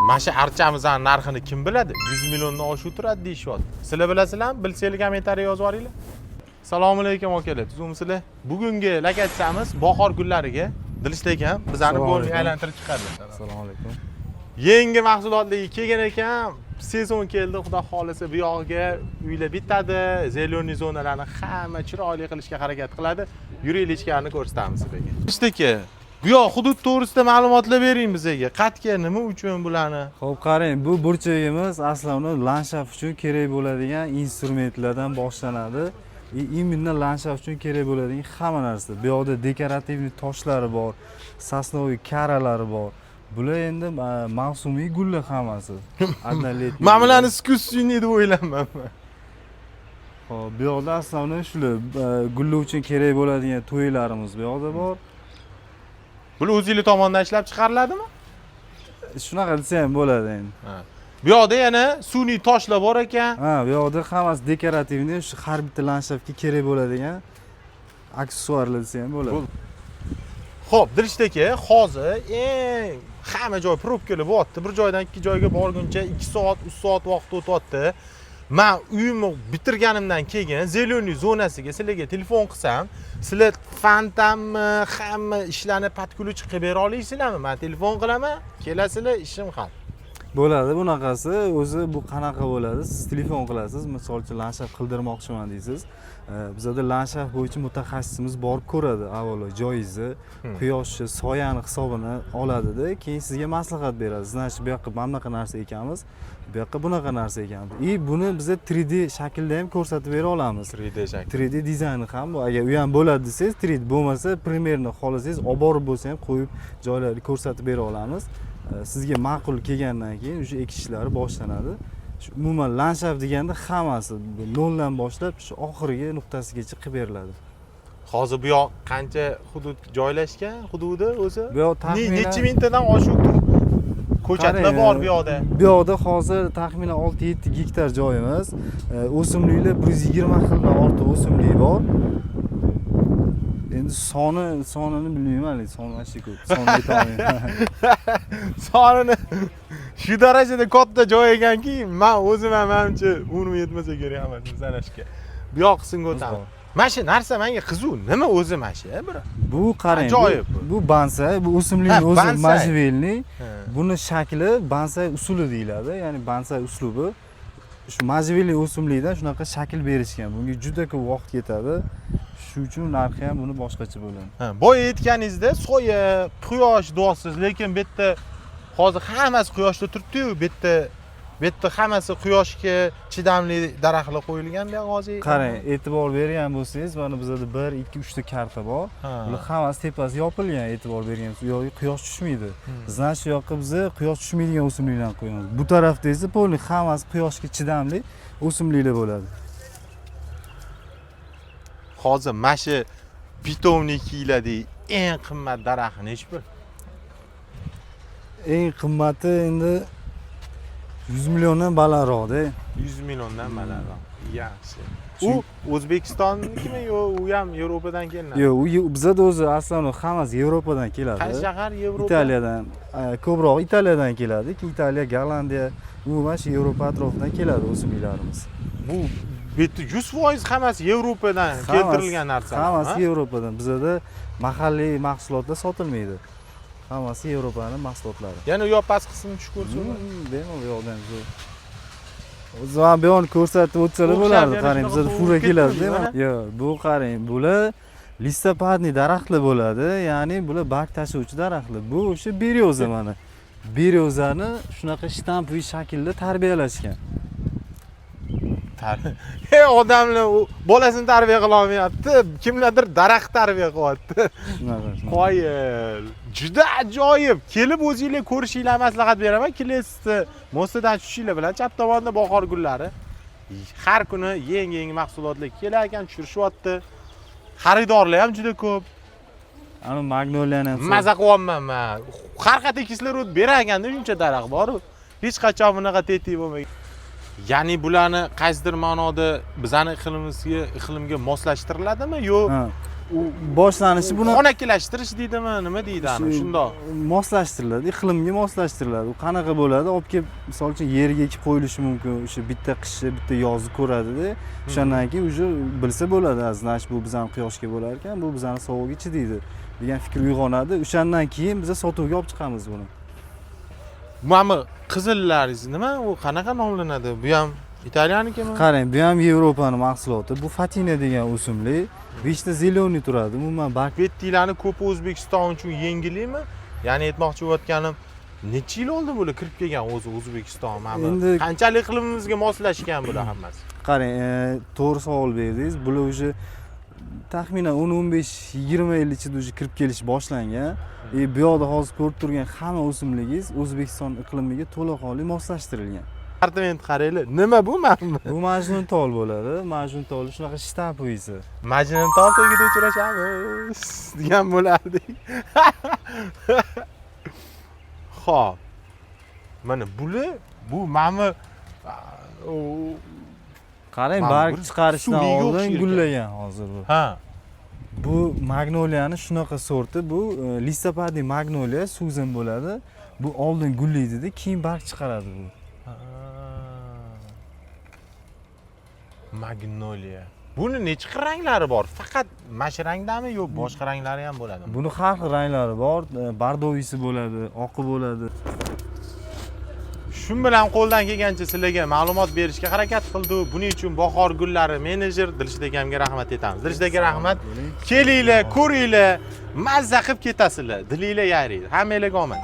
Mana shu archamizni narxini kim biladi? 100 milliondan oshib turadi deyishyapti. Sizlar bilasizlarmi? Bilsanglar, kommentariy yozib yuboringlar. Assalomu alaykum, akalar, tuzukmisizlar? Bugungi lokatsiyamiz bahor gullariga. Dilshod akam bizani Assalomu bo'lni alaykum. aylantirib chiqadi. Assalomu alaykum. Yangi mahsulotlarga kelgan ekan, sezon keldi, xudo xohlasa, bu yog'iga uylar bitadi, зеленый zonalarni hamma chiroyli qilishga harakat qiladi. Yuringlar, ichkarini ko'rsatamiz sizlarga. Dilshod aka, bu yoq hudud to'g'risida ma'lumotlar bering bizga. Qatga, nima uchun bularni? Xo'p, qarang, bu burchagimiz aslida landshaft uchun kerak bo'ladigan instrumentlardan boshlanadi. И именно landshaft uchun kerak bo'ladigan hamma narsa. Bu yoqda декоративный toshlari bor, сосновый karalari bor. Bular endi mavsumiy gullar hammasi. Однолетний. Mana bularni искусственный deb o'ylayman. Xo'p, bu yoqda aslida shular gullar uchun kerak bo'ladigan to'ylarimiz bu yoqda bor. Bular o'zinglar tomonidan ishlab chiqariladimi? Shunaqa desa ham bo'ladi endi. Bu yoqda yana sun'iy toshlar bor ekan. Ha, bu yoqda hammasi декоративный, shu har bitta landshaftga kerak bo'ladigan aksessuarlar desa ham bo'ladi. Xo'p, Dilshod aka, hozir eng hamma joy probkalar bo'lyapti. Bir joydan ikki joyga borguncha 2 soat, 3 soat vaqt o'tyapti. Man uyimni bitirganimdan keyin зеленый zonasiga sizlarga telefon qilsam, sizlar fontanmi, hamma ishlarni под ключ qilib bera olasizlarmi? Man telefon qilaman, kelasizlar, ishim hal. Bo'ladi bunaqasi. O'zi bu qanaqa bo'ladi? Siz telefon qilasiz, misol uchun, landshaft qildirmoqchiman deysiz. Bizada landshaft bo'yicha mutaxassisimiz borib ko'radi avvalo joyingizni, quyoshni, soyani hisobini oladida, keyin sizga maslahat beradi. Значит, bu yoqqa mana bunaqa narsa ekamiz, bu yoqqa bunaqa narsa ekamiz. И buni biza 3D shaklda ham ko'rsatib bera olamiz. 3D shakl. 3D dizayni ham bu. Agar u ham bo'ladi desangiz, 3D bo'lmasa, примерно xohlasangiz, olib borib bo'lsa ham, qo'yib, joylarni ko'rsatib bera olamiz. Sizga ma'qul kelgandan keyin уже ekish ishlari boshlanadi. Shu umuman landshaft deganda hammasi bu noldan boshlab shu oxirgi nuqtasigacha qilib beriladi. Hozir bu yoq qancha hudud joylashgan, hududi o'zi? Bu yoq taxminan Necha mingtadan oshiq ko'chatlar Qarang, bor bu yoqda? Bu yoqda hozir taxminan 6-7 gektar joyimiz. O'simliklar 120 xildan ortiq o'simlik bor. Endi sonini bilmayman, lekin soni вообще ko'p. Sonini aytolmayman. Sonini, shu darajada katta joy ekanki, man o'zim ham, manimcha, umrim yetmasa kerak hammasini sanashga. Bu yoq qismga o'tamiz. Mana shu narsa menga qiziq, nima o'zi mana shu bir? Bu, qarang, bu, Ajoyib bu. bu bonsai, bu o'simlikni Ha, o'zi bonsai. Можжевельник. Buni shakli bonsai usuli deyiladi, ya'ni bonsai uslubi. Shu можжевельник o'simlikdan shunaqa shakl berishgan. Bunga juda ko'p vaqt ketadi. Shu uchun narxi ham buni boshqacha bo'ladi. Ha, boya aytganingizda soya, quyosh deyapsiz, lekin bu yerda hozir hammasi quyoshda turibdi-yu, bu yerda hammasi quyoshga chidamli daraxtlar qo'yilgan bu yoq hozir. Qarang, e'tibor bergan bo'lsangiz, mana bizada bir, ikki, uchta karta bor. Bular hammasi tepasi yopilgan, e'tibor bergan. U yoqqa quyosh tushmaydi. Значит, u yoqqa biza quyosh tushmaydigan o'simliklarni qo'yamiz. Bu tarafda esa полный hammasi quyoshga chidamli o'simliklar bo'ladi. Hozir mana shu питомник inglardagi eng qimmat daraxti nechi pul? Eng qimmati endi 100 milliondan balandroqda. 100 milliondan balandroq. Yaxshi. U O'zbekistonnikimi yo u ham Yevropadan kelinadi? Yo'q, u bizada o'zi aslan hammasi Yevropadan keladi. Qaysi shahar Yevropa? Italiyadan, ko'proq Italiyadan keladi. Keyin Italiya, Gollandiya, umuman shu Yevropa atrofidan keladi o'simliklarimiz. Bu yerda 100% hammasi Yevropadan keltirilgan narsalar. Hammasi Ha? Yevropadan. Bizada mahalliy mahsulotlar sotilmaydi. Hammasi Yevropani mahsulotlari. Yana u yoq past qismini tushib ko'rsa bo'ladi. Bemalol, u yoqda ham zo'r. O'zi mana bu yoqni ko'rsatib o'tsalar O'xshab bo'lardi. yana Qarang, shunaqa bizada to'g'ri fura keladi. ketdimi, mana? Yo'q, bu, qarang, bular листопадный daraxtlar bo'ladi, ya'ni bular barg tashuvchi daraxtlar. Bu o'sha берёза mana. Берёза ni shunaqa штамповый shaklda tarbiyalashgan. Ey, odamlar u bolasini tarbiya qila olmayapti, kimlardir daraxt tarbiya qilyapti. Shunaqa. Shunaqa. Qoyil. Juda ajoyib. Kelib o'zinglar ko'rishinglar maslahat beraman. Kelesni мост idan tushishinglar bilan chap tomonda bahor gullari. Har kuni yangi-yangi mahsulotlar kelar ekan, tushirishyapti. Xaridorlar ham juda ko'p. Ana magnoliyani ham Maza qilyapman man. Har qayerda kislorod berar ekanda shuncha daraxt bor-u. Hech qachon bunaqa tetik bo'lmagan. Ya'ni bularni qaysidir ma'noda bizani iqlimimizga, iqlimga moslashtiriladimi yo Ha. U Boshlanishi buni xonakilashtirish deydimi, nima deydi ana shundoq. Moslashtiriladi, iqlimga moslashtiriladi. U qanaqa bo'ladi? Olib kelib, misol uchun, yerga ekib qo'yilishi mumkin. O'sha bitta qishni, bitta yozni ko'radida, o'shandan keyin уже bilsa bo'ladi, значит, bu bizani quyoshga bo'lar ekan, bu bizani sovuqga chidaydi degan fikr uyg'onadi. O'shandan keyin biza sotuvga olib chiqamiz buni. Mana bu qizillaringiz nima? U qanaqa nomlanadi? Bu ham italyanikimi? Qarang, bu ham Yevropani mahsuloti. Bu фотиния degan o'simlik. Вечно зеленый turadi. Umuman barg Bettiklarni ko'pi O'zbekiston uchun yengillikmi? Ya'ni aytmoqchi bo'layotganim, necha yil oldi bular kirib kelgan o'zi O'zbekiston mana bu? Qanchalik iqlimimizga moslashgan bular hammasi? Qarang, to'g'ri savol berdingiz. Bular уже taxminan 10, 15, 20 yil ichida уже kirib kelish boshlangan. Bu yoqda hozir ko'rib turgan hamma o'simligingiz O'zbekiston iqlimiga to'laqonli moslashtirilgan. Departament, qaranglar, nima bu mana bu? Bu majnuntol bo'ladi. Majnuntol shunaqa штамбовый si. Majnuntol tagida uchrashamiz degan bo'lardik. Xo'p. Mana bular, bu mana bu Qarang, Mana barg bir chiqarishdan suvliga oldin o'xshaydi. Gullagan hozir bu. Bu magnoliyani shunaqa sorti, bu листопадный magnoliya Suzan bo'ladi. Bu oldin gullaydida, keyin barg chiqaradi bu. Ha. Magnoliya. Buni necha xil ranglari bor? Faqat mana shu rangdami yo boshqa ranglari ham bo'ladimi? Buni har xil ranglari bor, бордовый si bo'ladi, oqi bo'ladi. Shu bilan qo'ldan kelgancha sizlarga ma'lumot berishga harakat qildik. Buning uchun Bahor gullari menejer Dilshod akamga rahmat aytamiz. Dilshod aka, rahmat. Kelinglar, ko'ringlar, mazza qilib ketasizlar. Dilinglar yayraydi. Hammanglarga omad.